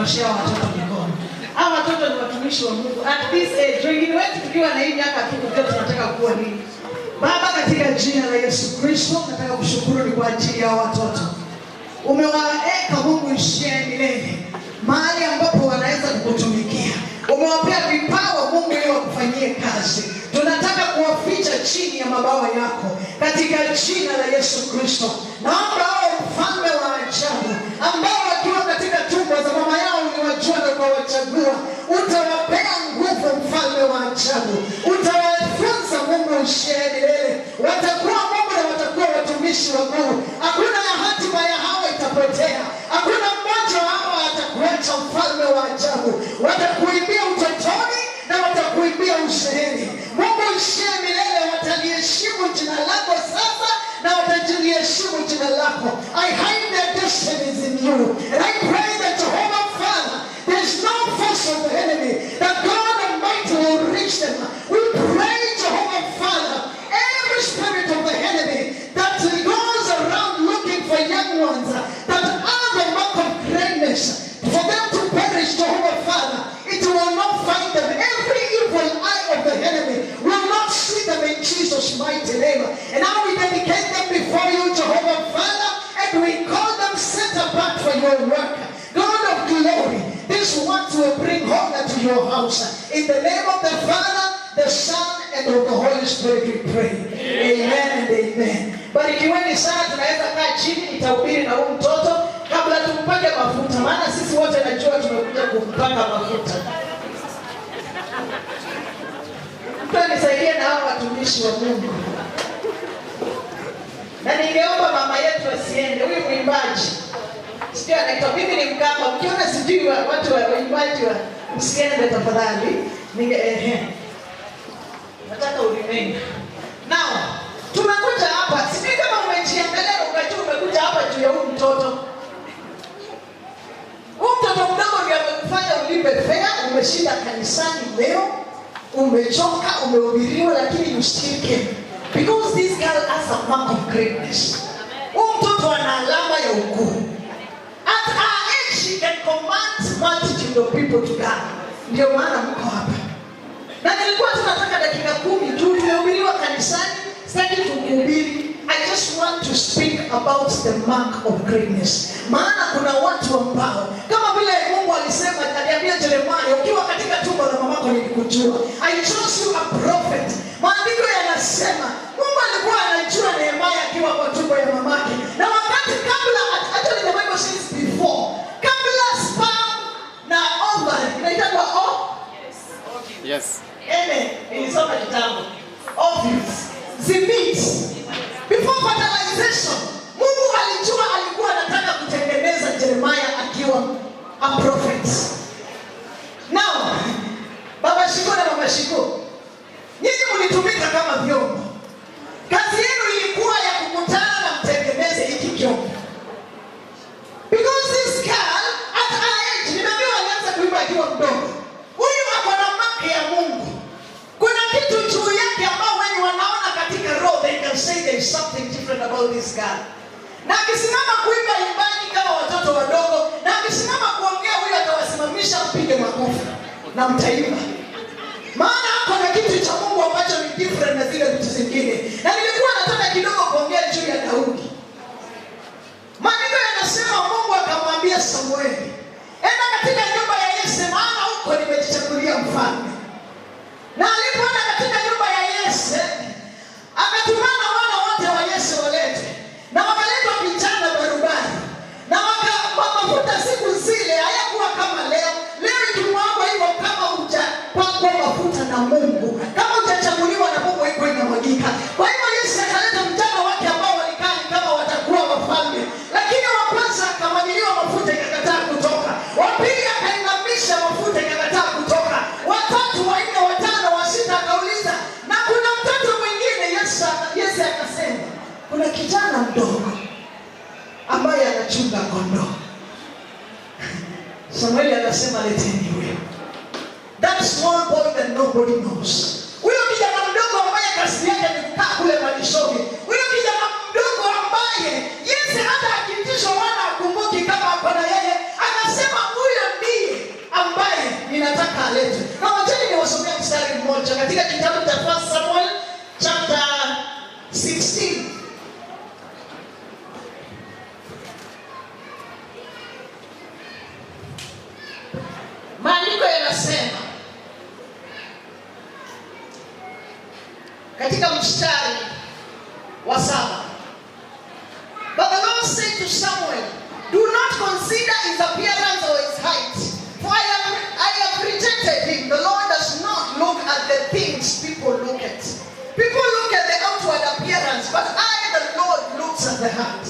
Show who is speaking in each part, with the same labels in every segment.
Speaker 1: Ninyoshea watoto mikono. Hawa watoto ni watumishi wa Mungu. At this age, wengine wetu tukiwa na hii miaka tukujua tunataka kuwa nini. Baba, katika jina la Yesu Kristo, nataka kushukuru ni kwa ajili ya watoto. Umewaeka Mungu ishie milele mahali ambapo wanaweza kukutumikia. Umewapea vipawa Mungu ili wakufanyie kazi. Tunataka kuwaficha chini ya mabawa yako katika jina la Yesu Kristo. Naomba awe mfalme wa ajabu ambao wakiwa katika tumbo za mama yao uliwajua na ukawachagua. Utawapea nguvu, mfalme wa ajabu. Utawafunza Mungu ishie milele. Watakuwa Mungu na watakuwa watumishi wakuu. Hakuna ya hatima ya hawa itapotea. Hakuna mmoja wa hawa atakuacha, mfalme wa ajabu. Watakuimbia utotoni na watakuimbia uzeeni. Mungu ishie milele, wataliheshimu jina lako sasa na wataliheshimu jina lako. I hide their destinies in you. And I pray that, Jehovah Father, there is no force of the enemy that God Almighty will reach them. We pray, Jehovah Father, every spirit of the enemy that goes around looking for young ones that are the mark of greatness, for them to perish, Jehovah Father, it will not find them. Every evil eye of the enemy will not see them in Jesus' mighty name. And now we dedicate them before you, Jehovah Father, and we call them set apart for your work. God of glory, this ones will bring honor to your house. In the name of the Father, the Son, and of the Holy Spirit we pray. Amen and amen. Barikiweni sana, tunaweza kaa chini, nitahubiri na huu mtoto kabla tumpake mafuta, maana sisi wote najua tumekuja kumpaka mafuta. Mtu anisaidie na hao watumishi wa Mungu. Na ningeomba mama yetu asiende, huyu mwimbaji sijui anaitwa, mimi ni Mkamba, mkiona sijui watu wa waimbaji wa msiende tafadhali. Ninge ehe. Nataka ulimwengu. Now, tumekuja hapa, sijui kama umejiangalia na ukajua umekuja hapa juu ya huyu mtoto. Huyu mtoto mdogo ndiye amekufanya ulipe fare, umeshinda kanisani leo, umechoka, umehubiriwa, lakini you still came. Because this girl has a mark of greatness. Huyu mtoto ana alama ya ukuu. At her age she can command multitude of people to God. Ndio maana mko hapa. Na nilikuwa tunataka dakika 10 tu, tumehubiriwa kanisani, sitaki tukuhubiri. I just want to speak about the mark of greatness. Maana kuna watu ambao kama vile Mungu alisema, aliambia Jeremiah, ukiwa katika tumbo la mamako nilikujua. I chose you a prophet. Maandiko yanasema Mungu alikuwa anajua Nehemia akiwa kwa tumbo ya mamake. Na wakati kabla, actually the Bible says before, kabla sperm na ovary, inaitwa o?
Speaker 2: Yes.
Speaker 1: Ene, nilisoma kitambo. Ovules. Zimeet. Before fertilization, Mungu alijua alikuwa anataka kutengeneza Jeremiah akiwa a prophet. Now, Baba Shiko na Mama Shiko, nyinyi mlitumika kama vyombo. Kazi yenu ilikuwa ya kukutana na mtengeneze hiki kyombo. Because this girl at her age, nimeambiwa alianza kuimba akiwa mdogo. Huyu ako na mark ya Mungu. Kuna kitu juu yake ambao wenye wanaona katika roho, they can say there is something different about this girl. Na akisimama kuimba imbani kama watoto wadogo, na akisimama kuongea huyu atawasimamisha mpige makofi na mtaimba. Maana ako na kitu cha Mungu ambacho ni different na zile vitu zingine. Na nilikuwa nataka kidogo kuongea juu ya Daudi. Maandiko yanasema Mungu akamwambia Samueli, enda katika nyumba ya Yese, maana huko nimejichagulia mfalme. Na alipoenda katika nyumba ya Yese, akatumana wana wote wa Yese waletwe. Na wakaletwa vijana barubari. Na mafuta siku zile hayakuwa kama leo. Leo ikimwagwa hivyo kama hujapakwa mafuta na Mungu, kama hujachaguliwa na Mungu, iko inamwagika. Kwa hivyo Yese akaleta vijana wake ambao walikaa ni kama watakuwa wafalme. Lakini wa kwanza akamwagiliwa mafuta ikakataa kutoka. Wa pili akainamisha mafuta ikakataa kutoka. Watatu, wa nne, wa tano, wa sita akauliza, na kuna mtoto mwingine? Yese akasema, kuna kijana mdogo ambaye anachunga kondoo. Samueli akasema, leteni huyo. That small boy that nobody knows. Huyo kijana mdogo ambaye kazi yake ni kukaa kule malishoni. Huyo kijana mdogo ambaye Yese hata akitishwa wala akumbuki kama ako na yeye. Akasema huyo ndiye. Ninataka aletwe. Na wacheni niwasomee mstari mmoja katika kitabu cha 1 Samuel chapter 16. Maandiko yanasema katika mstari wa 7, but the Lord said to Samuel, do not consider his appearance or his height, for I have rejected him. The Lord does not look at the things people look at. People look at the outward appearance, but I, the Lord, looks at the heart.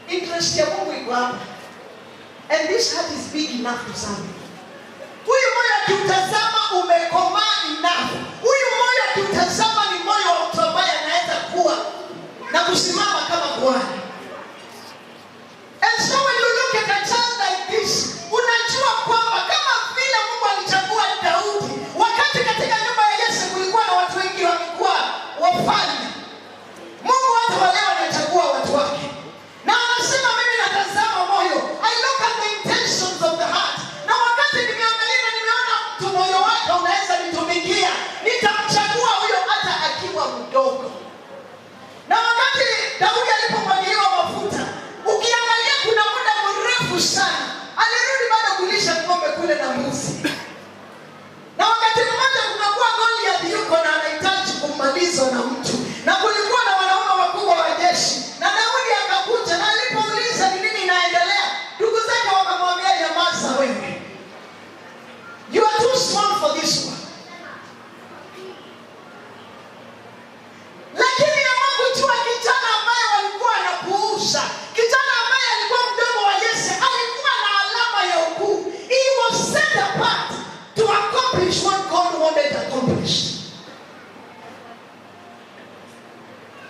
Speaker 1: Interest ya Mungu iko hapa. And this heart is big enough to serve him. Huyu moyo akiutazama umekomaa enough. Huyu moyo akiutazama ni moyo wa mtu ambaye anaweza kuwa na kusimama kama kuhani. And so when you look at a child like this, unajua kwamba kama vile Mungu alichagua Daudi, wakati katika nyumba ya Yese kulikuwa na watu wengi walikuwa wafalme, Mungu hata wale anachagua watu wake. Na anasema mimi natazama moyo. I look at the intentions of the heart. Na wakati nimeangalia na nimeona mtu moyo wake unaweza nitumikia, nitamchagua huyo hata akiwa mdogo. Na wakati Daudi alipomwagiliwa mafuta, ukiangalia kuna muda mrefu sana alirudi bado kulisha ng'ombe kule na mbuzi. Na wakati mmoja kunakuwa Goliath yuko na anahitaji kumalizwa na mtu, na kulikuwa na wanaume wakubwa wa jeshi, na Daudi akakuja, na alipouliza ni nini inaendelea, ndugu zake wakamwambia, nyamaza wewe, you are too small for this one. Lakini hawakujua kijana ambaye walikuwa wanapuuza, kijana ambaye alikuwa mdogo wa Yese, alikuwa na alama ya ukuu. He was set apart to accomplish what God wanted accomplished.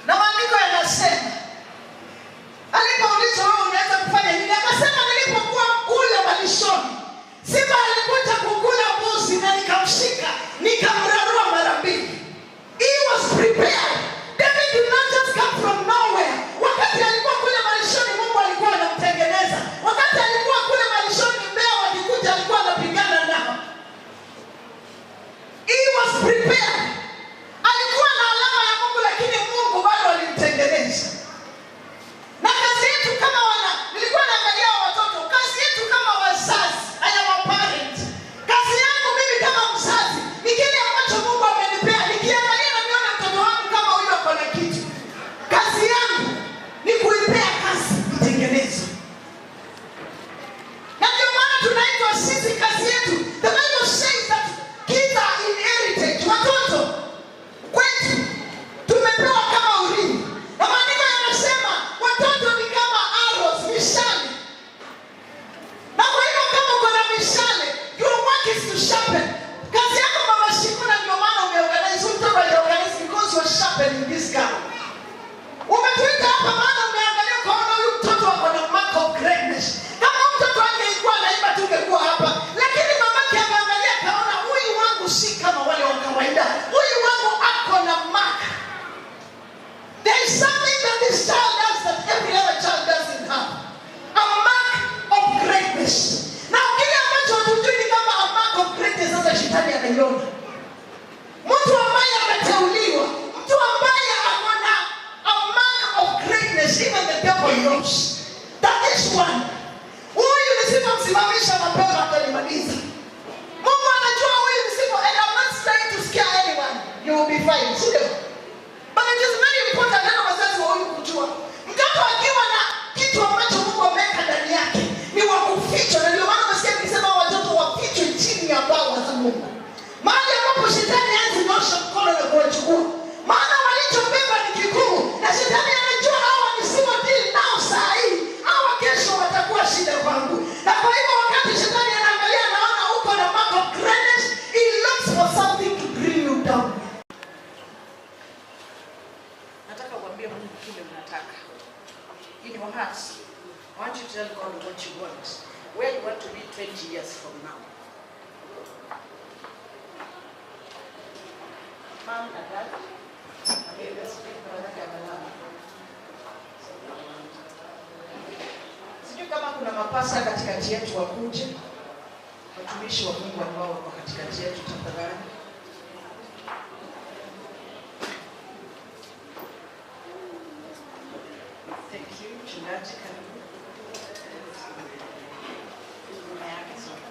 Speaker 1: Na maandiko yanasema alipoulizwa wewe unaweza kufanya nini, akasema nilipokuwa kule malishoni, simba alikuja kukula mbuzi na nikamshika, nikamrarua mara mbili. He was prepared. David did not just come from nowhere. Wakati alikuwa kule malishoni, Mungu alikuwa anamtengeneza. Wakati alikuwa kule malishoni, mbea wakikuja alikuwa anapigana nao. He was prepared. Alikuwa na alama ya Mungu, lakini Mungu bado alimtengeneza. Na kazi yetu kama wana, nilikuwa naangalia watoto, kazi yetu kama wazazi, I am a parent. Kazi yangu mimi kama mzazi ni kile ambacho Mungu amenipea. Nikiangalia na nione mtoto wangu kama huyu ako na kitu, kazi yangu ni kuipea kazi itengenezwe. Na ndio maana tunaitwa sisi, kazi yetu, the Bible says that kids are inherited. Watoto kwetu tumepewa kama urithi. Na maandiko yanasema watoto ni kama arrows, mishale. Na kwa hivyo kama uko na mishale, your work is to sharpen. Kazi yako mama Shikuna, ndio maana umeorganize huyu mtoto hajaorganize because you are sharpening this girl. Umetuita hapa maana umeangalia ukaona huyu mtoto ako na mark of greatness. Kama huyu mtoto angekuwa anaimba tungekuwa hapa. Lakini mamake akaangalia akaona huyu wangu si kama wale wa kawaida. Huyu wangu ako na mark. There is something that this child does that every other child doesn't have. A mark of greatness. Na kile ambacho hatujui ni kama a mark of greatness sasa shetani anaiona. Mtu ambaye ameteuliwa, mtu ambaye ako na a mark of greatness, even the devil knows that this one, huyu nisipomsimamisha mapema atanimaliza. Mungu anajua huyu nisipo, and I'm not trying to scare anyone, you will be fine, sio? But it is very important neno wazazi wa huyu kujua. Mtoto akiwa na kitu ambacho Mungu ameweka ndani yake ni wa kufichwa, na ndio maana unasikia nikisema watoto wafichwe chini ya bawa za Mungu. Mahali ambapo shetani hazi nyosha mkono na kuwachukua. Maana walichobeba ni kikuu, na shetani anajua hawa nisipo deal nao saa hii, hawa kesho watakuwa shida kwangu. Na kwa hivyo wakati shetani anaangalia anaona uko na mark of greatness, he looks for something to bring you down.
Speaker 2: Nataka uambie Mungu kile unataka. In your heart, I want you to tell God what you want. Where you want to be 20 years from now. Mom na dad, okay, let's speak. Sijui kama kuna
Speaker 1: kuna mapasta katikati yetu wakuje, watumishi wa Mungu ambao wako katikati yetu, tafadhali. Thank you, mchungaji, karibu. Nyuma yake, sorry.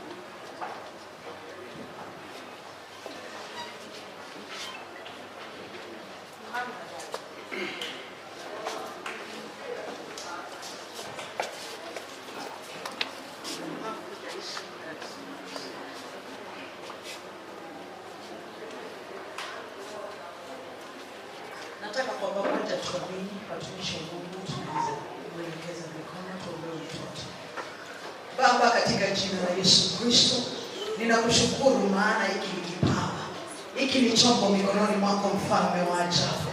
Speaker 1: Nataka kwa pamoja tuamini, watumishi wa Mungu, tuweze kuelekeza mikono tuombee mtoto. Baba, katika jina la Yesu Kristo, ninakushukuru maana hiki ni kipawa, hiki ni chombo mikononi mwako, mfalme wa ajabu.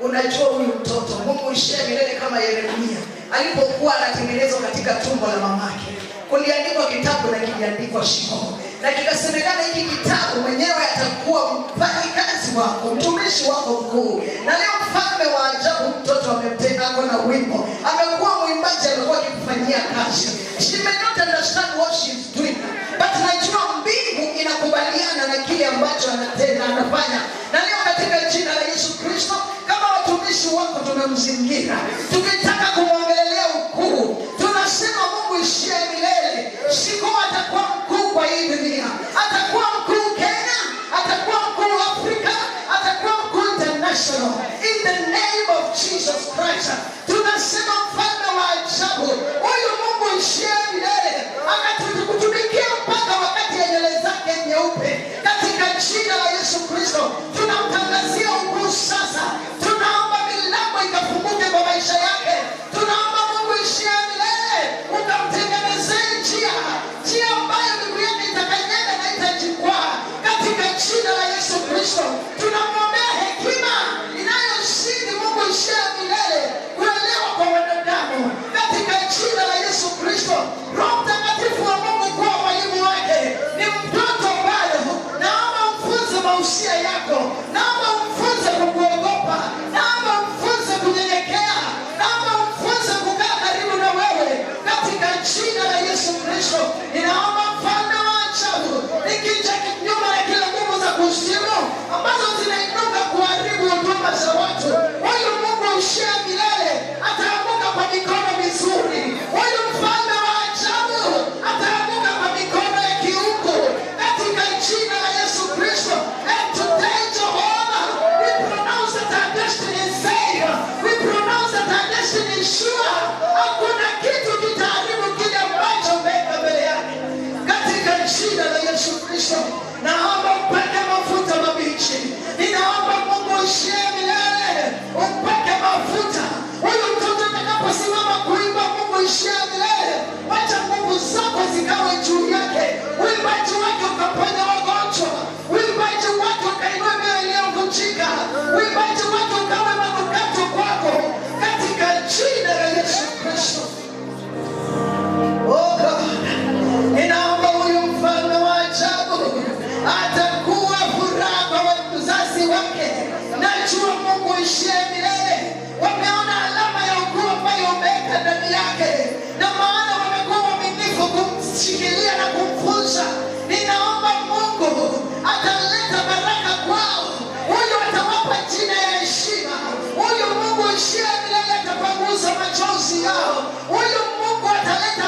Speaker 1: Unajua huyu mtoto, Mungu ishie milele, kama Yeremia alipokuwa anatengenezwa katika tumbo la mamake, kuliandikwa kitabu na kiliandikwa shimo, na kikasemekana hiki kitabu mwenyewe atakuwa mfanyikazi wako, mtumishi wako mkuu. Na leo mfalme wa ajabu, mtoto amemtenga ako na wimbo, amekuwa mwimbaji, amekuwa akikufanyia kazi. She may not understand what she is doing, but najua mbingu inakubaliana na kile ambacho anatenda, anafanya. Na leo katika jina la Yesu Kristo, kama watumishi wako tumemzingira, tukitaka kumwongelelea ukuu, tunasema Mungu ishie milele. Siku atakuwa mkuu kwa hii dunia, atakuwa mkuu Kenya, atakuwa mkuu Afrika, atakuwa mkuu international. In the name of Jesus Christ, tunasema mfalme wa ajabu, huyu Mungu ishie milele, akatukutumikia mpaka wakati ya nywele zake nyeupe. Katika jina la Yesu Kristo tunamtangazia ukuu sasa. Tunaomba milango ikafunguke kwa maisha yake. Tunaomba Mungu ishie milele, ukamtengenezee njia, njia ambayo miguu yake itakanyaga na itajikwaa. Katika jina la Yesu Kristo tunamwombea hekima inayozidi Mungu ishie milele kuelewa kwa wanadamu. Katika jina la Yesu Kristo, Roho Mtakatifu wa Mungu kuwa mwalimu wake. Ni mtoto bado, naomba mfunze mausia yako, naomba mfunze kukuogopa, naomba mfunze kunyenyekea, naomba mfunze kukaa karibu na wewe. Katika jina la Yesu Kristo, ninaomba mfalme wa ajabu, nikija kinyume na kila nguvu za kuzimu ambazo zinainuka kuharibu huduma za watu, huyu Mungu ushie milele ataanguka kwa mikono mizuri. Huyu mfalme wa ajabu ataanguka kwa mikono ya kiungu katika jina la Yesu Kristo. And today, Jehovah, we pronounce that our destiny is safe. We pronounce that our destiny is sure. Hakuna kitu kitaharibu kile ambacho umeweka mbele yake. Katika jina la Yesu Kristo, naomba upake mafuta mabichi. Ninaomba Mungu ushie milele, upake mafuta huyu mtoto atakaposimama kuimba. Mungu ishie milele, wacha nguvu zako zikawe juu yake. Uimbaji wake ukaponya wagonjwa, uimbaji wake ukainua mioyo iliyovunjika, uimbaji wake ukawe manukato kwako, katika jina la Yesu Kristo. Oh God, ninaomba huyu mfalme wa ajabu atakuwa furaha kwa mzazi wake. Najua Mungu ishie milele, wameona alama ya ukuu ambayo umeweka ndani yake, na maana wamekuwa waaminifu kumshikilia na kumfunza. Ninaomba Mungu ataleta baraka kwao, huyu atawapa jina ya heshima. Huyu Mungu ishie milele atapanguza machozi yao. Huyu Mungu ataleta